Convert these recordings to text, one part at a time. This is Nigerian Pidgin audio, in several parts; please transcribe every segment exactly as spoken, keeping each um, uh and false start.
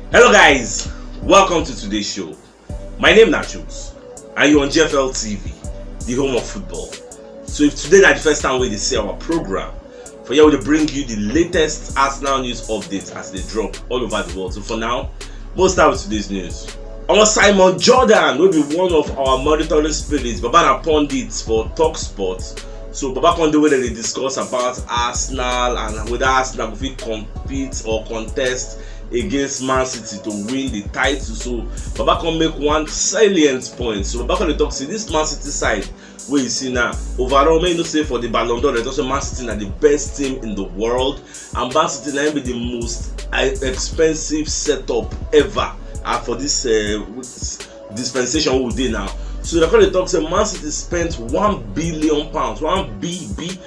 Hello guys, welcome to today's show. My name na Jules and you're on G F L T V, the home of football. So if today na the first time wey you dey see our program, for here we dey bring you the latest Arsenal news updates as they drop all over the world. So for now, we'll start with today's news. Our Simon Jordan will be one of our monitoring spirits, Baba na pundits for Talk Sport. So Baba come dey wey dem dey discuss about Arsenal and whether Arsenal go fit compete or contest against Man City to win the title. So Baba come make one salient point. So Baba come dey talk say this Man City side wey you see now, overall, make you know say for the Ballon d'Or, dem talk say Man City na the best team in the world, and Man City na im be the most, uh, expensive setup ever, uh, for this, uh, dispensation wey we dey now. So dem come dey talk say Man City spent one billion pounds, one B B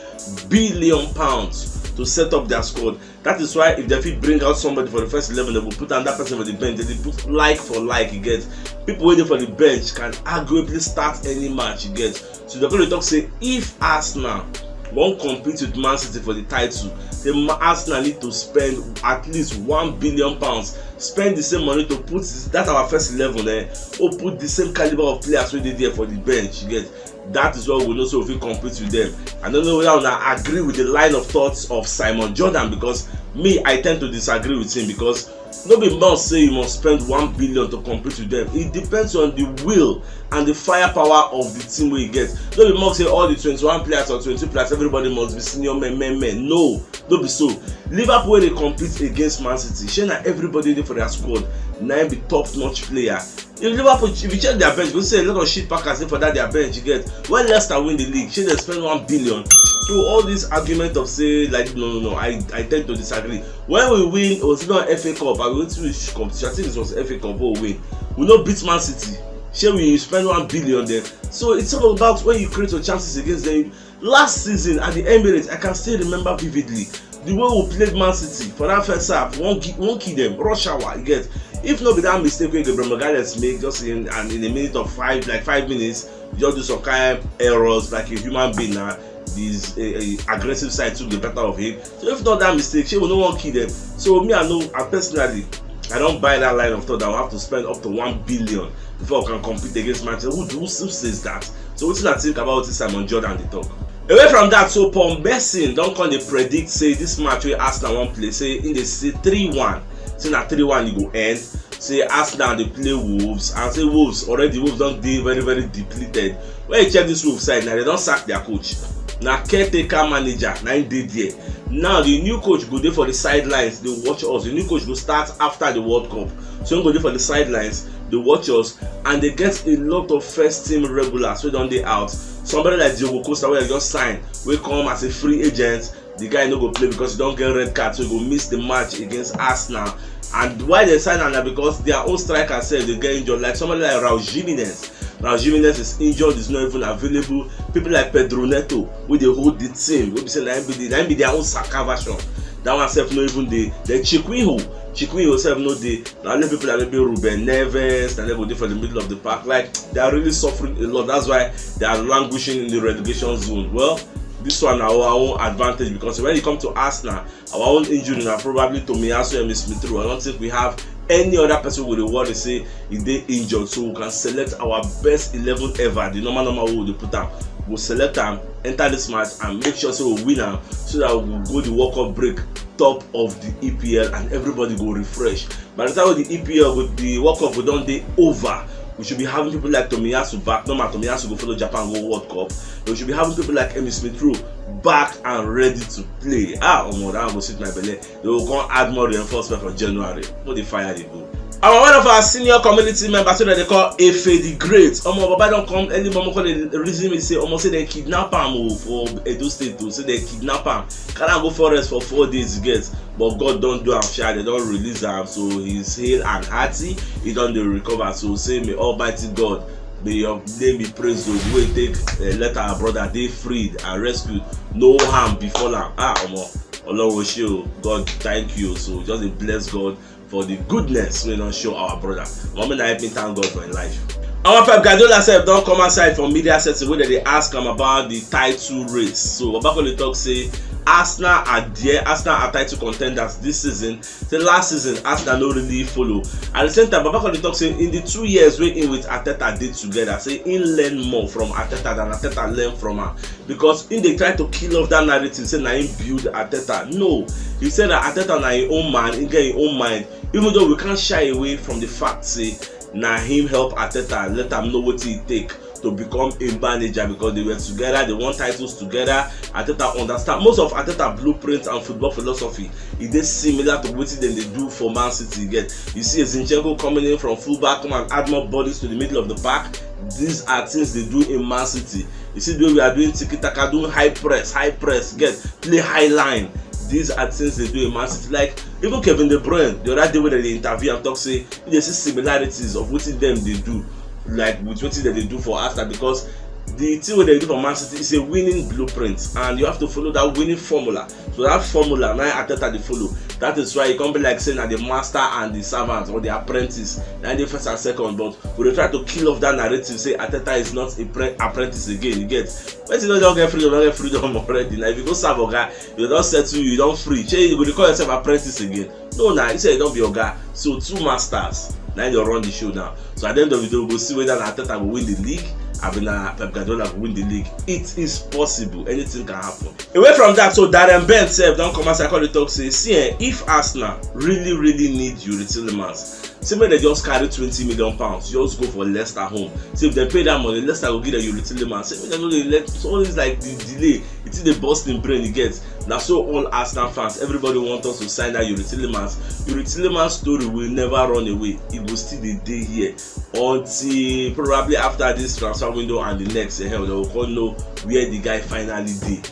billion pounds to set up their squad. That is why if dem fit bring out somebody for the first eleven, dem go put another person for the bench. Dem dey put like for like, you get. People wey dey for the bench can arguably start any match, you get. So dem come dey talk say if Arsenal wan compete with Man City for the title, then Ma- Arsenal need to spend at least one billion pounds, spend the same money to put that our first eleven, eh, or put the same caliber of players wey dey there for the bench, you get. That is what we know, so we fit compete with them. I don't know whether una agree with the line of thoughts of Simon Jordan, because me, I tend to disagree with him, because no be must say you must spend one billion to compete with them. It depends on the will and the firepower of the team wey you get. No be must say all the twenty-one players or twenty players, everybody must be senior men, men, men. No, no be so. Liverpool wey dey compete against Man City, shey na everybody dey for their squad na im be top notch player? If Liverpool, if you check their bench, you go see a lot of shit packers dey for that their bench, you get. When Leicester win the league, shey dem spend one billion? So all this argument of say, like, no, no, no, I, I tend to disagree. When we win, was it not F A Cup? I mean, wetin we should competition? I think it was F A Cup wey we win. We no beat Man City. Shey we spend one billion there? So it's all about when you create your chances against them. Last season at the Emirates, I can still remember vividly the way we played Man City for that first half. One ki-, one kill them, rush hour, you get. If no be that mistake wey Gabriel Magalhaes make just in, and in a minute of five, like, five minutes, you just do some kind errors like a human being now. This, uh, uh, aggressive side took the better of him. So if not that mistake, shey we no wan kill them? So me, I know, I personally, I don't buy that line of thought that we have to spend up to one billion before we can compete against Manchester. Who, who, who says that? So wetin I think about this Simon Jordan dey talk. Away from that, so Paul Besson don come dey predict say this match wey Arsenal wan play, say im dey see three one, say na three one e go end. Say Arsenal dey play Wolves, and say Wolves already, Wolves don dey very, very depleted. When you check this Wolves side now, dem don sack their coach. Na caretaker manager na im dey there. Now the new coach go dey for the sidelines dey watch us. The new coach go start after the World Cup, so im go dey for the sidelines dey watch us, and dem get a lot of first team regulars wey don dey out. Somebody like Diogo Costa wey dem just sign, wey come as a free agent, the guy no go play because he don get red card, so he go miss the match against Arsenal. And why dem sign am na because their own striker sef dey get injured, like somebody like Raul Jimenez. Raul Jimenez is injured, is not even available. People like Pedro Neto, wey dey hold the team, wey be say na im be the, na im be their own Saka version, that one sef no even dey. Then Chiquinho, Chiquinho sef no dey. Na only people like maybe Ruben Neves, na dem go dey for the middle of the park. Like, they are really suffering a lot. That's why they are languishing in the relegation zone. Well, this one na our own advantage, because when you come to Arsenal, our own injury na probably Tomiyasu, Emil Smith Rowe. I don't think we have any other person we dey worry say e dey injured, so we can select our best eleven ever, the normal, normal way we dey put am. We select am, enter this match, and make sure say we win am, so that we go the World Cup break top of the E P L and everybody go refresh. By the time wey the E P L go, the World Cup go don dey over, we should be having people like Tomiyasu back. Normal, Tomiyasu go follow Japan go World Cup. We should be having people like Emil Smith Rowe back and ready to play. Ah, omo, that one go sweet my belle. Dem go come add more reinforcement for January. No dey fire dey go. Our one of our senior community members wey dem dey call Efe the Great. Omo, Baba don come early momo come dey reason me say, omo, say dem kidnap am o for Edo State o, say dem kidnap am. Carry am go forest for four days, you get. But God don do am sha, dem don release am, so he's hale and hearty, he don dey recover. So say may Almighty God, may your name be praised o, the way you take, eh, let our brother dey freed and rescued, no harm befall am. Ah, omo, Ọlọ́run o ṣé o, God, thank you. So just dey bless God for the goodness wey don show our brother. Omo, make una help me thank God for him life. Our Pep Guardiola sef don come outside for media setting wey dem dey ask am about the title race. So Baba come dey talk say Arsenal are there, Arsenal are title contenders this season. Say last season, Arsenal no really follow. At the same time, Baba Kali talk say in the two years wey him with Arteta dey together, say he learn more from Arteta than Arteta learn from am, because he dey try to kill off that narrative say na him build Arteta. No, he said that Arteta na him own man, he get him own mind. Even though we can't shy away from the fact say na him help Arteta, let am know wetin e take to become a manager, because they were together, they won titles together. Arteta understand most of Arteta blueprint and football philosophy. E dey similar to wetin dem dey do for Man City. You get, you see Zinchenko coming in from fullback, come and add more bodies to the middle of the park. These are things they do in Man City. You see the way we are doing tiki taka, doing high press, high press, get, play high line. These are things they do in Man City. Like even Kevin De Bruyne, the other day when they interview and talk say they see similarities of wetin dem dey do, like with wetin dem dey do for Arsenal, because the thing wey dem do for Man City is a winning blueprint, and you have to follow that winning formula. So that formula na Arteta dey follow. That is why e come be like say na the master and the servant, or the apprentice, na the first and second. But we dey try to kill off that narrative say Arteta is not a pre- apprentice again. You get, when you don get freedom, don get freedom already. Now if you go serve oga, you don settle, you don free. Shey you go dey call yourself apprentice again? No, na, he said you don be oga. So two masters na dey run the show now. So at the end of the day, we go see whether na Arteta go win the league, abi na Pep Guardiola go win the league. It is possible. Anything can happen. Away from that, so Darren Bent sef don come outside come dey talk say, see, eh, if Arsenal really, really need Youri Tielemans, say make dem just carry twenty million pounds, just go for Leicester home. Say if dem pay that money, Leicester go give dem Youri Tielemans. Say make dem no dey let, so all this, like, the delay, e still dey burst him brain, e get. Na so all Arsenal fans, everybody want us to sign that Youri Tielemans. Youri Tielemans story will never run away. E go still dey dey here until probably after this transfer window and the next. Eh, hell, they will come know where the guy finally dey.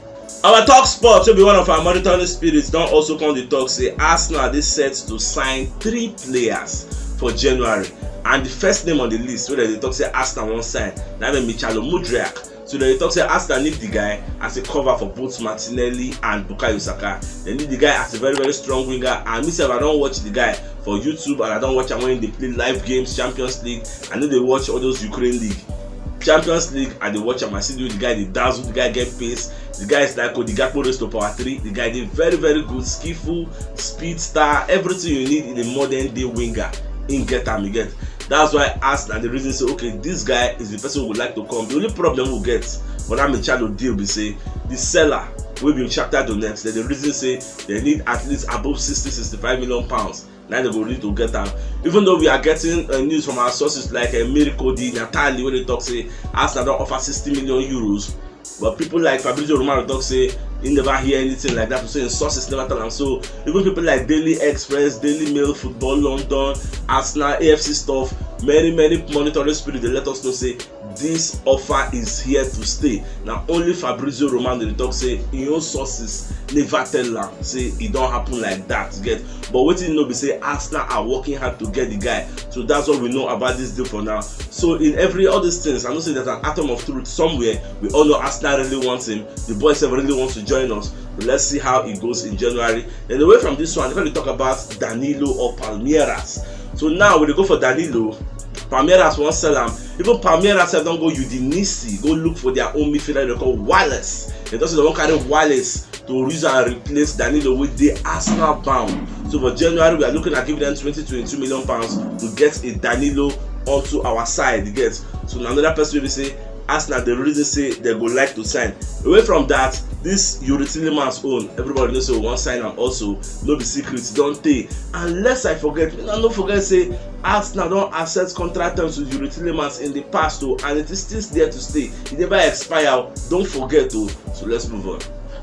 Our Talk Sport, wey be one of our monitoring spirits, don also come dey talk say Arsenal dey set to sign three players for January, and the first name on the list wey dem dey talk say Arsenal wan sign na be Mykhailo Mudryk. So dem dey talk say Arsenal need the guy as a cover for both Martinelli and Bukayo Saka. Dem need the guy as a very, very strong winger, and me sef, I don watch the guy for YouTube, and I don watch am when he dey play live games, Champions League. I no dey watch all those Ukraine league. Champions League, I dey watch am, I see the way the guy dey dazzle, the guy get pace. The guy is like Cody Gakpo raised to power three. The guy dey very, very good, skillful, speedster, everything you need in a modern day winger. He get am, you get. That's why Arsenal dey reason say, okay, this guy is the person we would like to come. The only problem we get for that Mykhailo deal be say the seller wey be Shakhtar Donetsk, dem dey reason say dem need at least above sixty, sixty-five million pounds. Na dem go need to get am. Even though we are getting uh, news from our sources like uh, Mirko Di Natale, wey dey talk say Arsenal don offer sixty million euros, but people like Fabrizio Romano talk say he never hear anything like that. So his sources never tell am. So even people like Daily Express, Daily Mail, Football London, Arsenal, A F C stuff, many, many monitoring spirit dey let us know say this offer is here to stay. Na only Fabrizio Romano dey talk say him own sources never tell am say e don happen like that, you get. But wetin you know be say Arsenal are working hard to get the guy. So that's what we know about this deal for now. So in every, all these things, I know say there's an atom of truth somewhere. We all know Arsenal really wants him. The boy sef really wants to join us. Let's see how it goes in January. Then away from this one, if we talk about Danilo or Palmeiras. So now we dey go for Danilo. Palmeiras wan sell am. Even Palmeiras sef don go Udinese, go look for their own midfielder they call Wallace. They don say they wan carry Wallace to use and replace Danilo wey dey Arsenal bound. So for January, we are looking at giving them twenty, twenty-two million pounds to get a Danilo onto our side, you get. So na another person wey be say Arsenal dey reason say they go like to sign. Away from that, this Youri Tielemans own, everybody know say we wan sign am also. No be secret, e don tey. Unless I forget, I no forget say Arsenal don accept contract terms with Youri Tielemans in the past o, and it is still there to stay. E never expire o, don't forget o. So let's move on.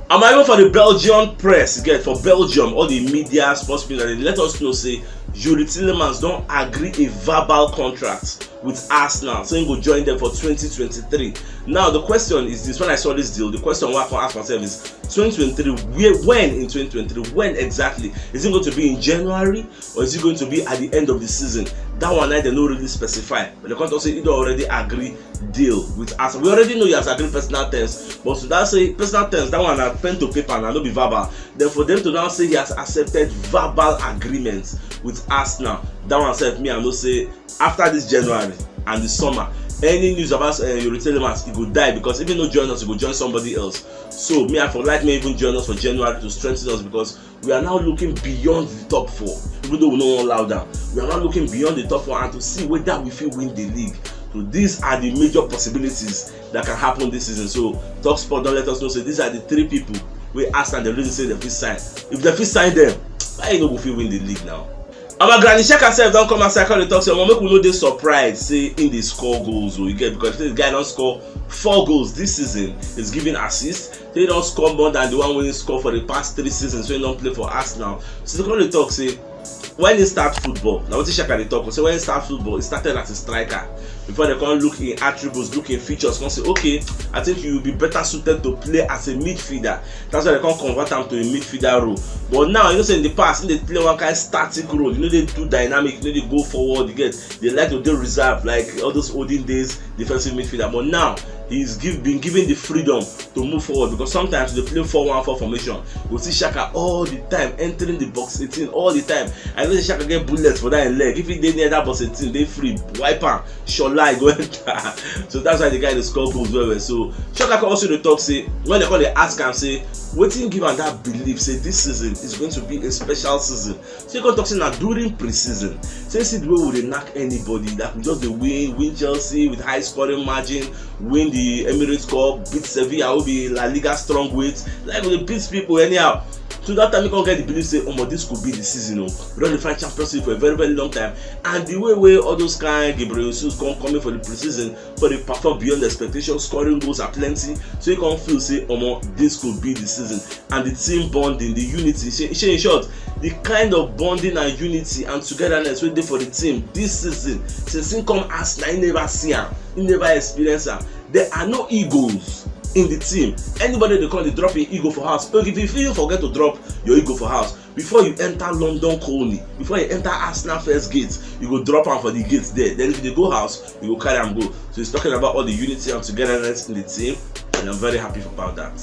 And even for the Belgian press, get, for Belgium, all the media, sports media, they let us know say Youri Tielemans don agree a verbal contract with Arsenal, so he go join them for twenty twenty-three. Now the question is this: when I saw this deal, the question wey I come ask myself is, twenty twenty-three, where, when in twenty twenty-three, when exactly? Is it going to be in January, or is it going to be at the end of the season? That one, like, they no really specify, but they come talk say he don already agree deal with Arsenal. We already know he has agreed personal terms, but to that say personal terms, that one na pen to paper, na no be verbal. Then for them to now say he has accepted verbal agreement with Arsenal, that one sef, me, I know say after this January and the summer, Any news about uh, Youri Tielemans, e go die, because if e no join us, e go join somebody else. So me, I for like me even join us for January to strengthen us, because we are now looking beyond the top four. Even though we no wan loud down, we are now looking beyond the top four and to see whether we fit win the league. So these are the major possibilities that can happen this season. So Talk Sport don let us know say these are the three people wey Arsenal dey reason say dem fit sign. If dem fit sign dem, why e no go fit win the league now? Our Granit Xhaka sef don come outside come dey talk say, omo, make we no dey surprised say im dey score goals o, you get, because the guy don score four goals this season. He's giving assists. He don score more than the one wey he score for the past three seasons wey he don play for Arsenal. So he come dey talk say when he start football, na wetin Xhaka dey talk o, say when he start football, he started as a striker. Before dem come look im attributes, look im features, come say, okay, I think you will be better suited to play as a midfielder. That's why dem come convert am to a midfielder role. But now, you know say in the past, he dey play one kind static role. You know, dey too dynamic, you know, dey go forward, you get, dey like to dey reserved, like all those olden days defensive midfielder. But now, he's give, been given the freedom to move forward, because sometimes they play four one four formation. You see Xhaka all the time, entering the box eighteen all the time. I know say Xhaka get bullets for that leg. If he dey near that box eighteen, dey free, wipe am, shola, e go enter. So that's why the guy dey score goals well well. So Xhaka come also dey talk say, when dem come dey ask am say wetin give am that belief say this season is going to be a special season, so he come talk say na during pre-season. Say see the way we dey knack anybody, that we just dey win, win Chelsea with high scoring margin, win the Emirates Cup, beat Sevilla, wey be La Liga strong weight. Like, we dey beat people anyhow. So that time he come get the belief say, omo, this could be the season o. We don dey find Champions League for a very, very long time. And the way wey all those kind Gabriel Jesus come coming for the pre-season, come dey perform beyond expectation, scoring goals are plenty. So he come feel say, omo, this could be the season. And the team bonding, the unity, shey, shey, in short, the kind of bonding and unity and togetherness wey dey for the team this season, since he come Arsenal, he never see am, he never experience am. There are no egos in the team. Anybody dey come dey drop im ego for house. Okay, if you fit forget to drop your ego for house before you enter London Colney, before you enter Arsenal first gate, you go drop am for the gate there. Then if you dey go house, you go carry am go. So he's talking about all the unity and togetherness in the team, and I'm very happy about that.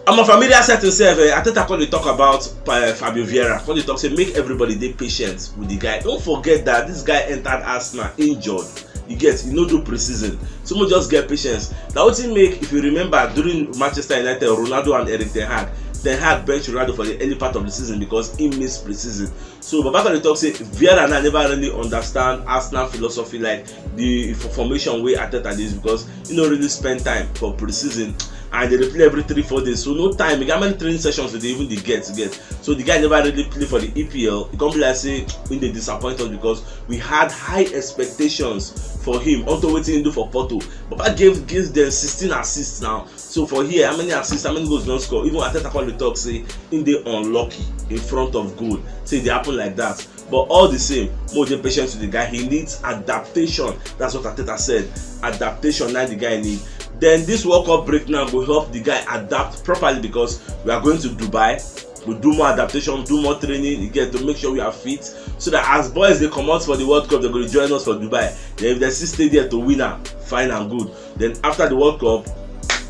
Omo, for media setting sef, eh, Arteta come dey talk about uh, Fabio Vieira. Come dey talk say make everybody dey patient with the guy. Don't forget that this guy entered Arsenal injured. You get, he no do pre-season. So we just get patience. Now wetin make, if you remember, during Manchester United, Ronaldo and Erik Ten Hag, Ten Hag bench Ronaldo for the early part of the season because he missed pre-season. So Baba come dey talk say Vieira now never really understand Arsenal philosophy, like the f- formation wey Arteta dey use, because he no really spend time for pre-season, and they dey play every three four days, so no time. How many training sessions do they even dey get get? So the guy never really play for the E P L. E come be like say he dey disappoint us because we had high expectations for him unto wetin he do for Porto. Baba give give them sixteen assists now. So for here, how many assists, how many goals don score? Even Arteta come dey talk say he dey unlucky in front of goal. Say e dey happen like that. But all the same, mo dey patient with the guy. He needs adaptation. That's what Arteta said. Adaptation na the guy need. Then this World Cup break now go help the guy adapt properly because we are going to Dubai. We do more adaptation, do more training, you get, to make sure we are fit, so that as boys dey comot for the World Cup, they go dey join us for Dubai. Then if they still stay there to win am, fine and good. Then after the World Cup,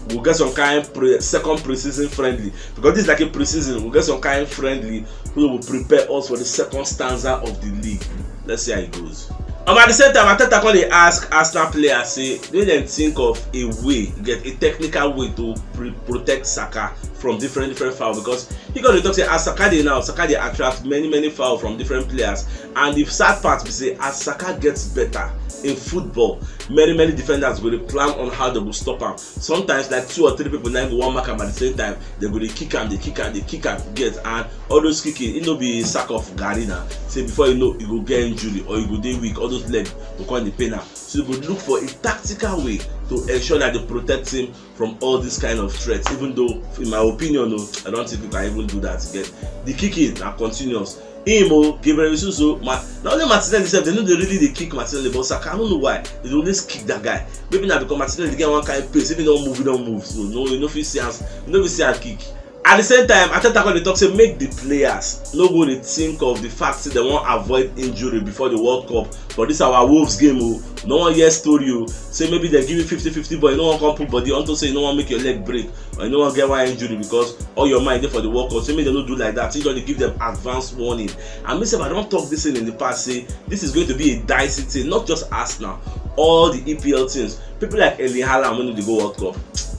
we'll get some kind pre- second pre-season friendly, because this is like a pre-season. We'll get some kind friendly who will prepare us for the second stanza of the league. Let's see how it goes. Um, at the same time, Arteta come dey ask Arsenal players say make dem think of a way, get a technical way to pre- protect Saka from different different foul, because he come dey talk say as Saka dey now, Saka dey attract many many foul from different players, and the sad part be say as Saka gets better in football, many many defenders go dey plan on how they go stop am. Sometimes like two or three people now go wan mark am at the same time. They go dey kick am, dey kick am, dey kick am, get, and all those kicking, e no be sack of garri na. Say before you know, you go get injury or you go dey weak, all those legs go come dey pain am. So you go look for a tactical way to ensure that they protect him from all this kind of threats. Even though, in my opinion, no, I don't think you can even do that again. The kicking na continuous. Him o, Gabriel Jesus o, ma, na only Martinelli sef, they no dey really dey kick Martinelli, but Saka, I don't know why, they dey always kick that guy. Maybe na because Martinelli get one kind pace, if he don move, he don move. So no, you no fit see am, you no fit see am kick. At the same time, Arteta come dey talk say make the players no go dey think of the fact say they wan avoid injury before the World Cup. But this our Wolves game o, no one hear story o. Say maybe they give you fifty fifty, but you no wan come put body unto say you no wan make your leg break or you no wan get one injury because all your mind dey for the World Cup. Say make dem no do like that. He don dey give them advance warning. And me sef, I don talk this thing in the past, say this is going to be a dicey thing, not just Arsenal, All the E P L teams, people like Erling Haaland wey no dey go World Cup,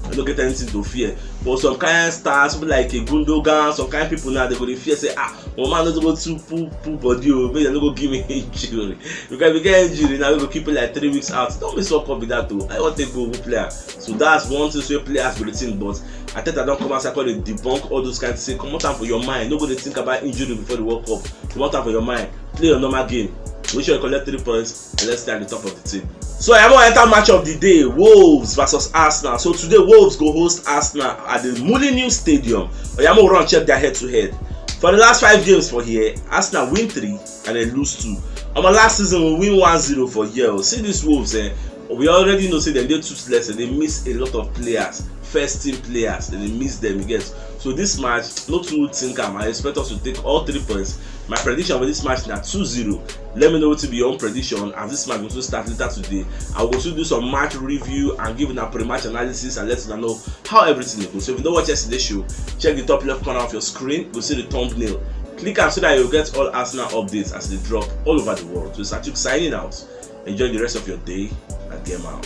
dem no get anything to fear. But some kind stars, people like Gundogan, some kind people now, dem go dey fear say, ah, one man no go too pull pull body o, make dem no go give me injury. Because if you get injury now, you go keep you like three weeks out. No be World Cup be that o. I wan take go who player. So that's one thing wey players go dey think. But Arteta don come outside come dey debunk all those kind things. Say comot am for your mind. No go dey think about injury before the World Cup. Comot am for your mind. Play your normal game. Make sure you collect three points and let's stay at the top of the table. So I wan enter match of the day, Wolves versus Arsenal. So today Wolves go host Arsenal at the Molineux Stadium. Oya, make we run check their head to head. For the last five games for here, Arsenal win three and dem lose two. Omo, last season we win one zero for here o. See this Wolves, eh? We already know say dem dey toothless and dem miss a lot of players, first team players, and dem miss dem, you get. So this match, no too think am. I expect us to take all three points. My prediction for this match na two zero. Let me know wetin be your own prediction as this match go soon start later today. I go soon do some match review and give una pre-match analysis and let una know how everything dey go. So if you no watch yesterday show, check the top left corner of your screen, you go see the thumbnail. Click am so that you get all Arsenal updates as dem dey drop all over the world. So Sachuk signing out. Enjoy the rest of your day and game out.